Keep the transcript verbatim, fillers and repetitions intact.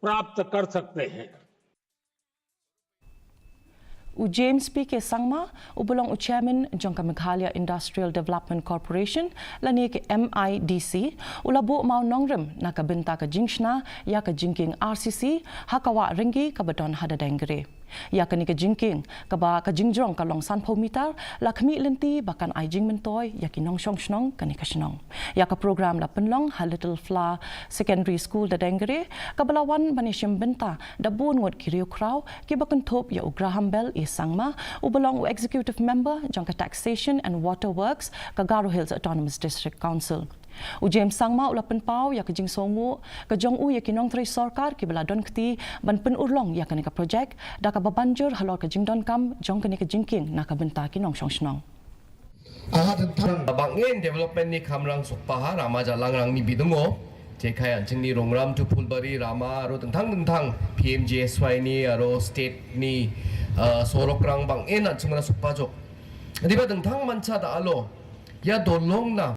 प्राप्त कर सकते हैं। U James P K Sangma, uba long u Chairman jong ka Meghalaya Industrial Development Corporation lane ka M I D C, u la buh mawnongrim na ka bynta ka jingshna ïa ka jingkieng R C C ha ka wah Renggi kaba don ha Dadenggre. Ïa kane ka jingkieng, kaba ka jingjrong ka long sanphew mitar, la khmih lynti ba kan ai jingmyntoi ïa ki nongshong shnong kane ka shnong. Ïa ka program la pynlong ha Little Flower Secondary School Dadenggre, kaba la wan ban ïashim bynta da bun ngut ki riewkhraw, kiba kynthup ïa u Graham Bell E Sangma, uba long u Executive Member jong ka Taxation and Water Works ka Garo Hills Autonomous District Council. U James Sangma u la pynpaw ïa ka jingsngewnguh ka jong u ïa ki nongtrei sorkar kiba la don kti ban pynurlong ïa kane ka projek, da kaba ban jur halor ka jingdonkam jong kane ka jingkieng na ka bynta ki nongshong shnong. Bangin development ni khamrang sukpaha Rama Jalang rang ni bidungo. Jekai an chingni Rongram to Phulbari Rama aro tentang tentang P M G S Y ni aro state ni uh, sorok rang bangin an chingna sukpa jok. Diba tentang mancha da alo ya dolong na